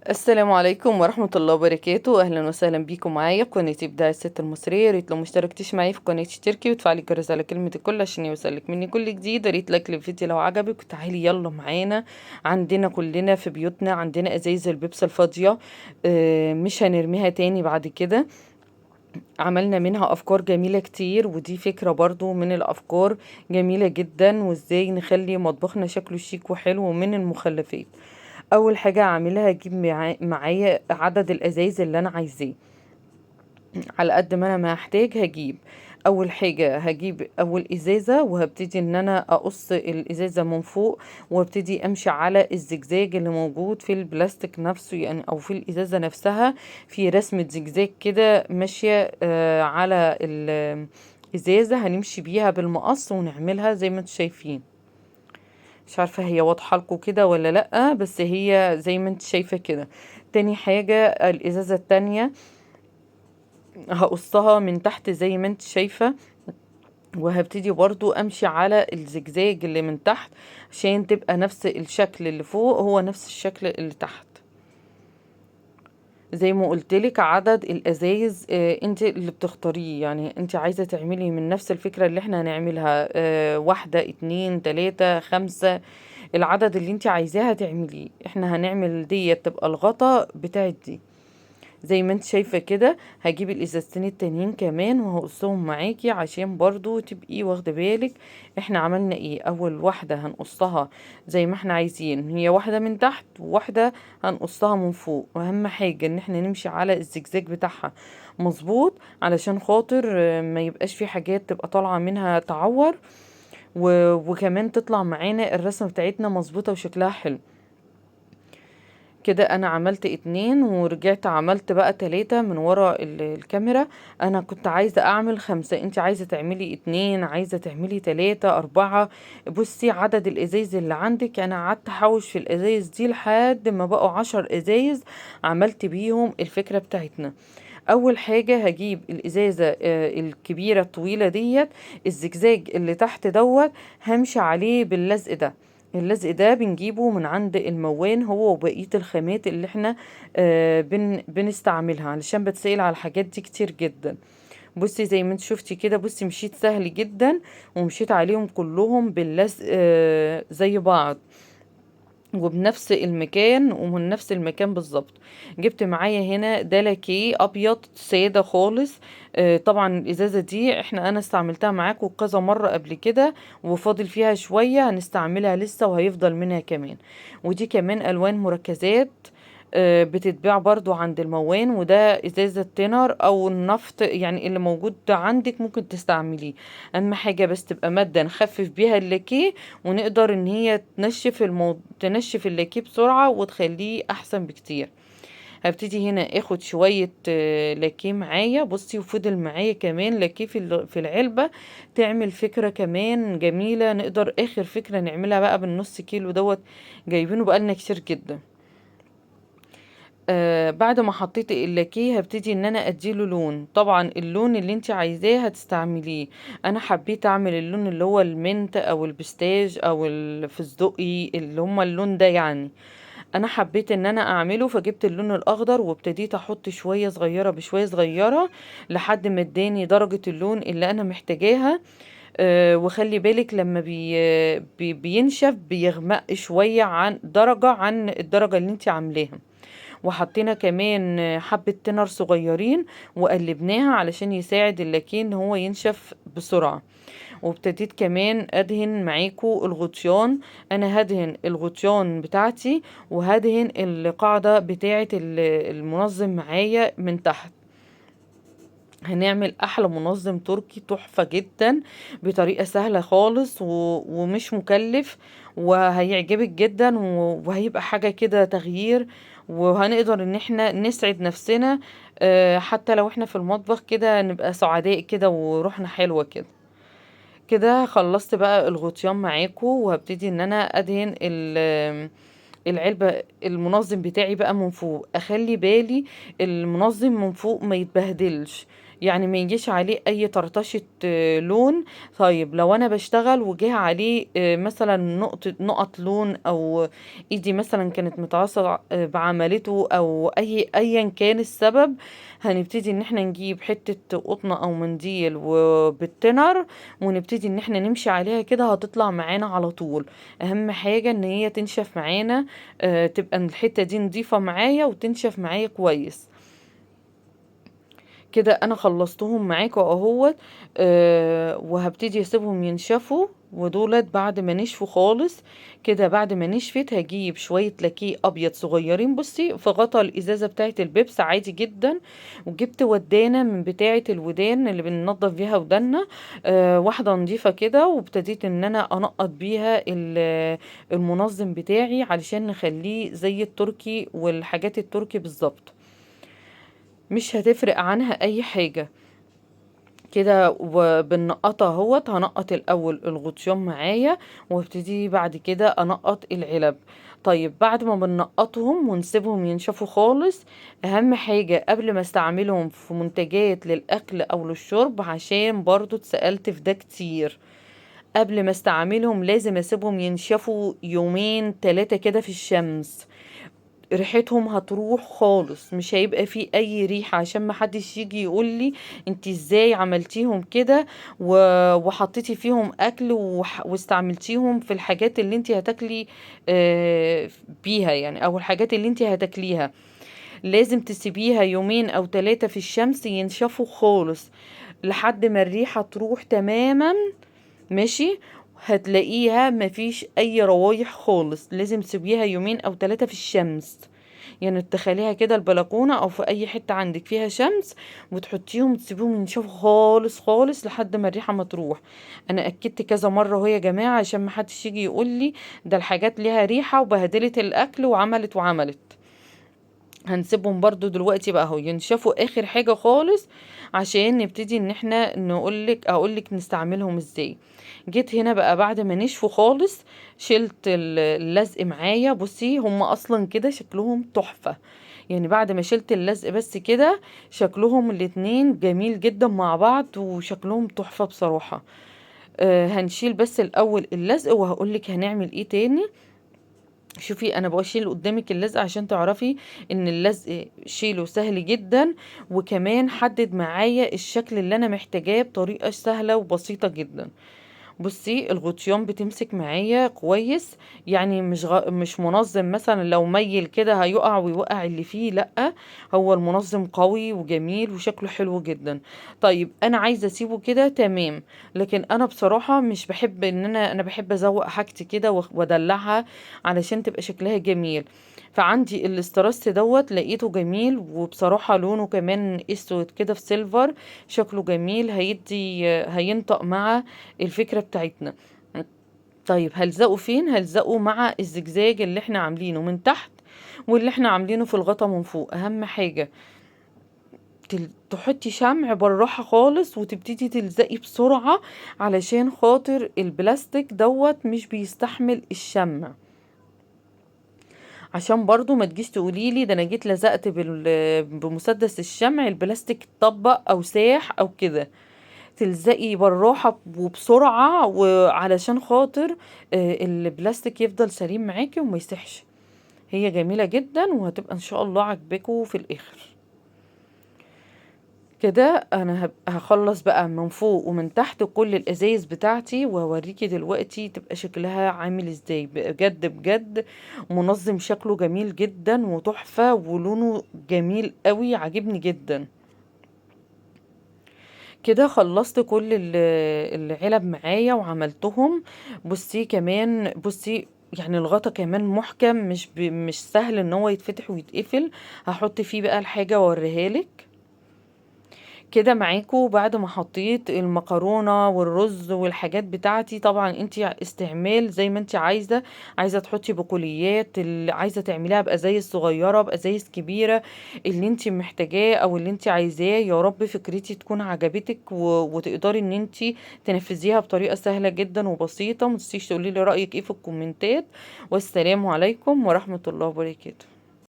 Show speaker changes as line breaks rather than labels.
السلام عليكم ورحمة الله وبركاته. أهلا وسهلا بيكم معايا في قناة إبداع الست المصرية. يا ريت لو مشتركتيش معايا في قناة اشتركي وتفعلي الجرس على كلمة الكل عشان يوصلك مني كل جديد. يا ريت like للفيديو لو عجبك، وتعالي يلا معانا. عندنا كلنا في بيوتنا عندنا ازايز البيبسي الفاضية، مش هنرميها تاني بعد كده. عملنا منها افكار جميلة كتير، ودي فكرة برضو من الافكار جميلة جدا، وازاي نخلي مطبخنا شكله شيك وحلو من المخلفات. اول حاجة اعملها اجيب معايا عدد الازايز اللي انا عايزاه، على قد ما انا ما هحتاج. هجيب اول حاجة، هجيب اول ازازة وهبتدي ان انا اقص الازازة من فوق، وابتدي امشي على الزجزاج اللي موجود في البلاستيك نفسه، يعني او في الازازة نفسها في رسمة زجزاج كده ماشية، على الازازة. هنمشي بيها بالمقص ونعملها زي ما انتم شايفين. مش عارفة هي واضحة لكم كده ولا لأ، بس هي زي ما انت شايفة كده. تاني حاجة الازازة التانية هقصها من تحت زي ما انت شايفة، وهبتدي برضو امشي على الزجزاج اللي من تحت عشان تبقى نفس الشكل اللي فوق هو نفس الشكل اللي تحت. زي ما قلتلك عدد الازايز، انت اللي بتختاريه، يعني انت عايزة تعملي من نفس الفكرة اللي احنا هنعملها، 1 2 3 5، العدد اللي انت عايزاها تعمليه. احنا هنعمل دي تبقى الغطا بتاعت دي زي ما انت شايفة كده. هجيب الازازتين التانيين كمان وهقصهم معاكي عشان برضو تبقي واخدة بالك احنا عملنا ايه. اول واحدة هنقصها زي ما احنا عايزين، هي واحدة من تحت وواحدة هنقصها من فوق. واهم حاجة ان احنا نمشي على الزجزاج بتاعها مظبوط علشان خاطر ما يبقاش في حاجات تبقى طالعة منها تعور، وكمان تطلع معانا الرسمة بتاعتنا مظبوطة وشكلها حلو كده. انا عملت 2 ورجعت عملت بقى 3 من ورا الكاميرا. انا كنت عايزة اعمل 5، انت عايزة تعملي 2، عايزة تعملي 3، 4. بصي عدد الازايز اللي عندك. انا قعدت احوش في الازايز دي لحد ما بقوا 10 ازايز عملت بيهم الفكرة بتاعتنا. اول حاجة هجيب الازازة، الكبيرة الطويلة ديت، الزجزاج اللي تحت دوت همشي عليه باللزق ده. اللزق ده بنجيبه من عند الموان هو وبقية الخامات اللي احنا، بنستعملها، علشان بتسأل على الحاجات دي كتير جدا. بصي زي ما انت شفتي كده، بصي مشيت سهل جدا ومشيت عليهم كلهم باللزق، زي بعض وبنفس المكان ومن نفس المكان بالظبط. جبت معايا هنا دلكي ابيض ساده خالص، طبعا الازازه دي انا استعملتها معاكم كذا مره قبل كده وفاضل فيها شويه هنستعملها لسه وهيفضل منها كمان. ودي كمان الوان مركزات، بتتباع برضو عند الموان، وده ازازه تنر او النفط يعني اللي موجود عندك ممكن تستعمليه. اهم حاجه بس تبقى ماده نخفف بيها اللاكيه ونقدر ان هي تنشف اللاكيه بسرعه وتخليه احسن بكتير. هبتدي هنا اخد شويه، لاكيه معايا. بصي وفضل معايا كمان لاكيه في العلبه، تعمل فكره كمان جميله. نقدر اخر فكره نعملها بقى بالنص كيلو دوت، جايبينه بقالنا كتير جدا. بعد ما حطيت اللاكيه هبتدي ان انا اديله لون. طبعا اللون اللي انت عايزاه هتستعمليه. انا حبيت اعمل اللون اللي هو المنت او البستاج او الفستقي اللي هما اللون ده، يعني انا حبيت ان انا اعمله، فجبت اللون الاخضر وابتديت احط شويه صغيره بشويه صغيره لحد ما اداني درجه اللون اللي انا محتاجاها. وخلي بالك لما بينشف بيغمق شويه عن درجه عن الدرجه اللي انت عاملاها. وحطينا كمان حبة تنر صغيرين وقلبناها علشان يساعد اللاكيه ان هو ينشف بسرعة. وابتديت كمان ادهن معاكو الغطيان. انا هدهن الغطيان بتاعتي وهدهن القاعدة بتاعة المنظم معايا من تحت. هنعمل احلى منظم تركي تحفة جدا بطريقة سهلة خالص ومش مكلف، وهيعجبك جدا وهيبقى حاجة كده تغيير، وهنقدر ان احنا نسعد نفسنا، حتى لو احنا في المطبخ كده نبقى سعداء كده وروحنا حلوة كده. كده خلصت بقى الغطيان معاكو، وهبتدي ان انا ادهن العلبة المنظم بتاعي بقى من فوق. اخلي بالي المنظم من فوق ما يتبهدلش، يعني ما يجيش عليه اي طرطشة لون. طيب لو انا بشتغل وجه عليه مثلا نقط لون، او ايدي مثلا كانت متعصرة بعملته، او ايا كان السبب، هنبتدي ان احنا نجيب حتة قطنة او منديل وبالتنر، ونبتدي ان احنا نمشي عليها كده، هتطلع معانا على طول. اهم حاجة ان هي تنشف معانا، تبقى الحتة دي نظيفة معايا وتنشف معايا كويس كده. انا خلصتهم معاكم اهوت، وهبتدي اسيبهم ينشفوا. ودولت بعد ما نشفوا خالص كده، بعد ما نشفت هجيب شوية لاكيه ابيض صغيرين، بصي في غطا الازازة بتاعت البيبس عادي جدا، وجبت ودانة من بتاعة الودان اللي بننضف بيها ودانا، واحدة نظيفة كده، وابتديت ان انا انقط بيها المنظم بتاعي علشان نخليه زي التركي والحاجات التركي بالظبط، مش هتفرق عنها اي حاجة كده. وبالنقطة اهوت هنقط الاول الغطيان معايا، وابتدي بعد كده انقط العلب. طيب بعد ما بنقطهم ونسيبهم ينشفوا خالص، اهم حاجة قبل ما استعملهم في منتجات للاكل او للشرب، عشان برضو اتسألت في ده كتير، قبل ما استعملهم لازم اسيبهم ينشفوا يومين 3 كده في الشمس، ريحتهم هتروح خالص، مش هيبقى فيه اي ريحة، عشان ما حدش يجي يقول لي انت ازاي عملتيهم كده وحطيتي فيهم اكل واستعملتيهم في الحاجات اللي انت هتاكلي بيها يعني، او الحاجات اللي انت هتاكليها. لازم تسيبيها يومين او 3 في الشمس ينشفوا خالص لحد ما الريحة تروح تماما، ماشي؟ هتلاقيها مفيش اي روايح خالص. لازم تسيبيها يومين او 3 في الشمس، يعني تدخليها كده البلكونة او في اي حتة عندك فيها شمس، وتحطيهم تسيبيهم ينشفوا خالص خالص لحد ما الريحة ما تروح. انا اكدت كذا مرة اهو يا جماعة، عشان ما حدش يجي يقول لي ده الحاجات ليها ريحة وبهدلت الاكل وعملت وعملت. هنسيبهم برضو دلوقتي بقى اهو ينشفوا اخر حاجة خالص، عشان نبتدي ان احنا اقولك نستعملهم ازاي. جيت هنا بقى بعد ما نشفوا خالص، شلت اللزق معايا. بصي هم اصلا كده شكلهم تحفة، يعني بعد ما شلت اللزق بس كده شكلهم الاتنين جميل جدا مع بعض، وشكلهم تحفة بصراحة. هنشيل بس الاول اللزق وهقولك هنعمل ايه تاني. شوفي انا بشيل قدامك اللزق عشان تعرفي ان اللزق شيله سهل جدا، وكمان حدد معايا الشكل اللي انا محتاجاه بطريقة سهلة وبسيطة جدا. بصي الغطيان بتمسك معايا كويس، يعني مش منظم مثلا لو ميل كده هيقع ويوقع اللي فيه، لا هو المنظم قوي وجميل وشكله حلو جدا. طيب انا عايزه اسيبه كده تمام، لكن انا بصراحه مش بحب ان انا بحب ازوق حاجتي كده وادلعها علشان تبقى شكلها جميل. فعندي الاسترس دوت لقيته جميل، وبصراحه لونه كمان اسود كده في سيلفر، شكله جميل، هينطق مع الفكره بتاعتنا. طيب هلزقه فين؟ هلزقه مع الزجزاج اللي احنا عاملينه من تحت واللي احنا عاملينه في الغطا من فوق. اهم حاجة تحطي شمع بالراحة خالص وتبتدي تلزقي بسرعة، علشان خاطر البلاستيك دوت مش بيستحمل الشمع، عشان برضو ما تجيش تقوليلي ده انا جيت لزقت بمسدس الشمع البلاستيك اتطبق او ساح او كده. تلزقي بالراحة وبسرعة، وعلشان خاطر البلاستيك يفضل سليم معاكي وما يسحش. هي جميلة جدا وهتبقى ان شاء الله عاجباكوا في الاخر. كده انا هخلص بقى من فوق ومن تحت كل الازايز بتاعتي، وهوريكي دلوقتي تبقى شكلها عامل ازاي. بجد بجد منظم، شكله جميل جدا وتحفة، ولونه جميل قوي، عاجبني جدا. كده خلصت كل العلب معايا وعملتهم. بصي كمان، بصي يعني الغطا كمان محكم، مش سهل ان هو يتفتح ويتقفل. هحط فيه بقى الحاجة واوريها لك كده معاكو. بعد ما حطيت المكرونة والرز والحاجات بتاعتي، طبعا انتي استعمال زي ما انتي عايزة، عايزة تحطي بقوليات، اللي عايزة تعمليها بأزايز صغيرة بأزايز كبيرة، اللي انتي محتاجاه او اللي انتي عايزاه. يا رب فكرتي تكون عجبتك وتقدري ان انتي تنفذيها بطريقة سهلة جدا وبسيطة. ما تنسيش تقولي لي رأيك ايه في الكومنتات، والسلام عليكم ورحمة الله وبركاته.